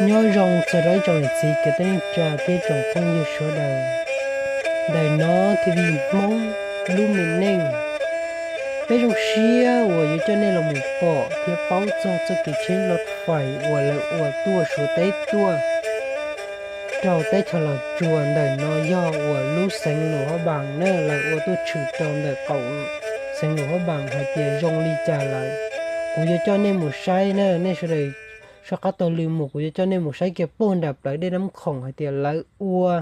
Nyob zoo txog rau ib tsoom niam txiv kwv tij neej tsa thiab tsoom phooj ywg sawv daws. Ntawm no TV Hmoob lub me neej, peb zoo siab uas yuav coj nej los mus pom thiab paub txog txoj kev tsheb loj fais uas lawv ua tuaj Suav teb tuaj rau teb chaws Los Tsuas. Ntawm no yog uas lub xeev Luam Phab Npas na, lawv ua tuaj tshwm rau ntawm qaum xeev Luam Phab Npas hais tias zoo li cas lawm. Kuv yuav coj nej mus saib na, nej sawv daws soj qab taug lw mus, kuv yuav coj nej mus saib kiag puag nram plawv dej Nab Khoom hais tias lawv ua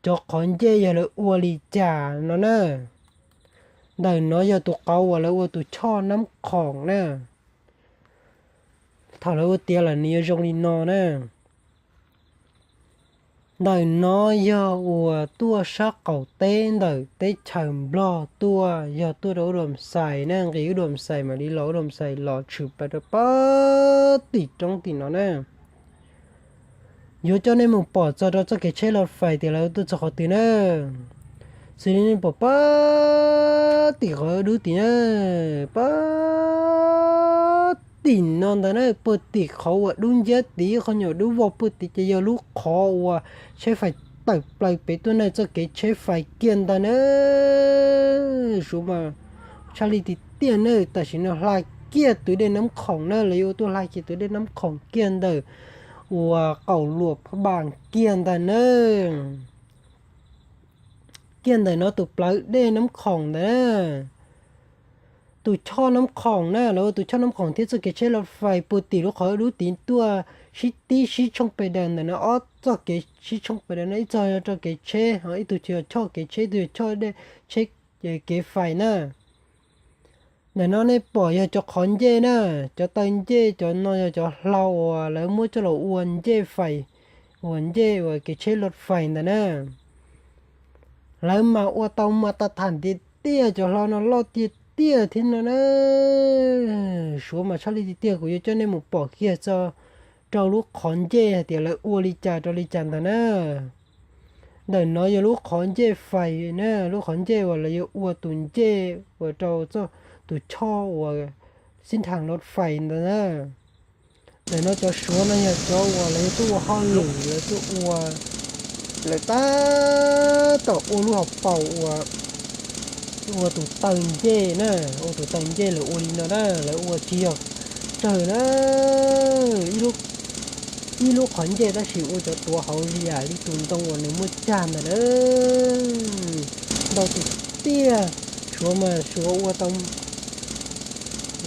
cov qhov ncej yog lawv ua li cas no na. Ntawm no yog tus qauv uas lawv ua tus choj Nab Khoom na. Thaum lawv ua tiav lawm nws yuav zoo li no na. Ntawm no yog uas tuaj sab qaum teb ntawm teb chaws Nplog tuaj, yog tuaj rau Ub Dua Xais na, nqis Ub Dua Xais mam li los Ub Dua Xais los tshwm plaws rau pab tim roob tim no na. Yuav coj nej mus pom txog rau txoj kev tsheb loj fais tias lawv tuaj txog qhov twg na. Xws li nej pom pab tim qhov dub tid na, pab tim no ntag na, puag tim qhov uas dub nciab tid, qhov nyuam dub vog puag tid ces yog lub qhov uas tsheb fais tawm plaws pem tuaj na, txoj kev tsheb fais kiag ntag na. Suav mas tshaj li tiag tiag na, tam sim no hla kiag tus dej Nab Khoom na, lawv yuav ua tuaj hla kiag tus dej Nab Khoom kiag ntawm uas qaum Luam Phab Npas kiag ntag na. Kiag ntawm no tus plawv dej Nab Khoom ntawd na, tus choj Nab Khoom na, lawv ua tus choj Nab Khoom thiab txoj kev tsheb loj fais puag tim lub qhov dub tid tuaj sib tib sib tshooj pes daws ntawm no, ob txoj kev sib tshooj pes daws no, ib txoj yog rau kev tsheb, ib tug yog choj kev tsheb, ib tug yog choj dej tsheb, kev fais na. Ntawm no nej pom yog cov qhov ncej na, cov taw ncej, cov no yog cov hlau uas lawv muab coj los ua ncej fais, uas ncej uas kev tsheb loj fais ntawd na. Lawv mas ua tau mas tas tham tiag tiag, cov hlau no loj tiag tiag thiab no na. Suav mas tshaj li tiag tiag, kuv yuav coj nej mus pom kiag txog rau lub qhov ncej hais tias lawv ua li cas rau li cas ntawd na. Ntawm no yog lub qhov ncej fais na, lub qhov ncej uas lawv yuav ua tus ncej uas rau txoj tus choj uas xib ntham loj fais ntawd na. Ntawm no cov Suav no yog cov uas lawv tuaj ua hauj lwm, lawv tuaj ua, lawv tab tom ua lub hauv paus uas ua tus taw ncej na, ua tus taw ncej lawv ua li no na, lawv ua tsis yog tsawg na, ib lub qhov ncej tab sis ua cov tuav hauv li yam li tus ntoo uas nws muaj cag ntawd na. Ntau tiag tiag, Suav mas Suav ua tau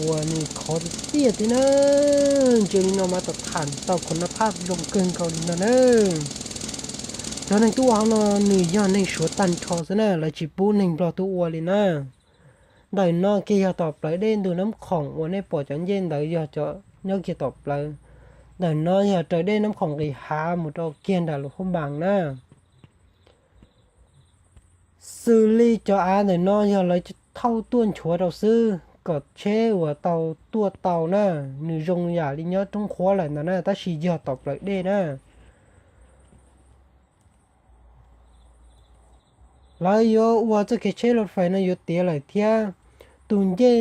uas nws khov tiag tiag thiab na. Ntsia li no mas tas tham tau khov no phaj zoo kawg nkaus li no na. Cov neeg tuaj ua hauv no nws yog neeg Suav tag nrho xwb na, lawv tsis pub neeg Nplog tuaj ua li na. Ntawm no kiag yog tom plawv dej ntug Nab Khoom uas nej pom cov ncej ntawd yog cov nyob kiag tom plawv. Ntawm no yog raws dej Nab Khoom nqis hav mus rau kiag nram Luam Phab Npas na. Xws li cov av ntawm no yog lawv thauj tuaj nchuav rau xwb kom tsheb uas tau tuaj tau na, nws zoo yam li nyob roob qhuab lawm ntawd na, tab sis yog tom plawv dej na. Lawv yuav ua txoj kev tsheb loj fais no yuav tiav lawm thiab. Tus ncej,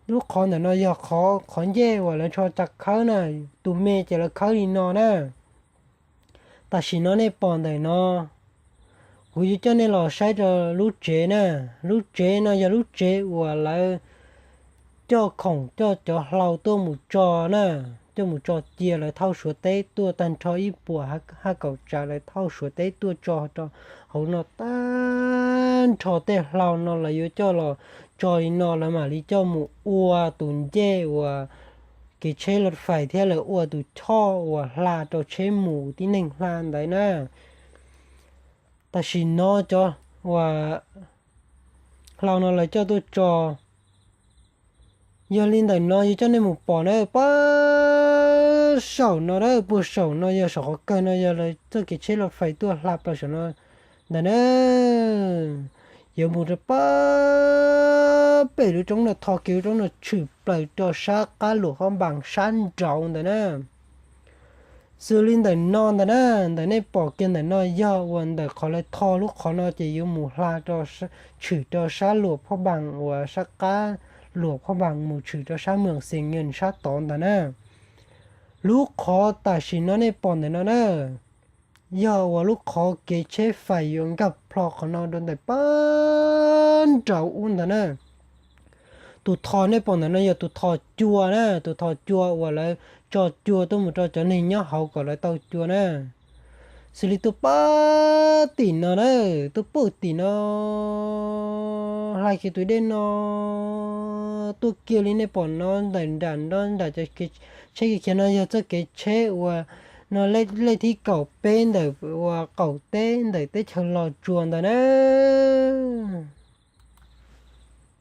lub qhov ntawm no yog qhov ncej uas lawv tso tsa khawb na, tus me ces lawv khawb li no na. Tam sim no nej pom ntawm no, kuv yuav coj nej los saib rau lub tsev na. Lub tsev no yog lub tsev uas lawv coj khoom coj cov hlau tuaj mus tso na, coj mus tso cia, lawv thauj Suav teb tuaj tag nrho ib puas haj kaum tsav, lawv thauj Suav teb tuaj tso rau hauv no tag nrho. Tej hlau no lawv yuav coj los tso li no lawv mam li coj mus ua tus ncej uas kev tsheb loj fais thiab lawv ua tus choj uas hla rau tsheb mus tib neeg hla ntawd na. Tam sim no cov uas hlau no lawv coj tuaj tso. Yog li ntawm no yuav coj nej mus pom na, puag saum no na, puag saum no yog saum qhov kawg no yog lawv txoj kev tsheb loj fais tuaj hla plaws saum no ntawd na. Yuav mus rau pab pem lub roob no, tho kiag lub roob no tshwm plaws rau sab qab Luam Phab Npas sab nraud ntawd na. Xws li ntawm no ntawd na, ntawm nej pom kiag ntawm no yog uas ntawm qhov lawv tho lub qhov no ces yuav mus hla, tshwm rau sab Luam Phab Npas uas sab qab Luam Phab Npas mus tshwm rau sab Moos Xees Nyees sab tod ntawd na. Lub qhov tam sim no nej pom ntawm no na, yog uas lub qhov kev tsheb fais yuav nkag plho qhov no rau ntawm pab nraud ub ntawd na. Tus tho nej pom ntawm no yog tus tho cua na, tus tho cua uas lawv tso cua tuaj mus rau cov neeg nyob hauv kom lawv tau cua na. Xws li tuaj pab tim no na, tuaj pab tim no, hla kiag tus dej no tuaj kiag li nej pom no, ntawm nram no, nram cov kev tsheb khiav no yog txoj kev tsheb uas no, lej thib kaum peb ntawm uas qaum teb ntawm teb chaws Los Tsuas ntawd na.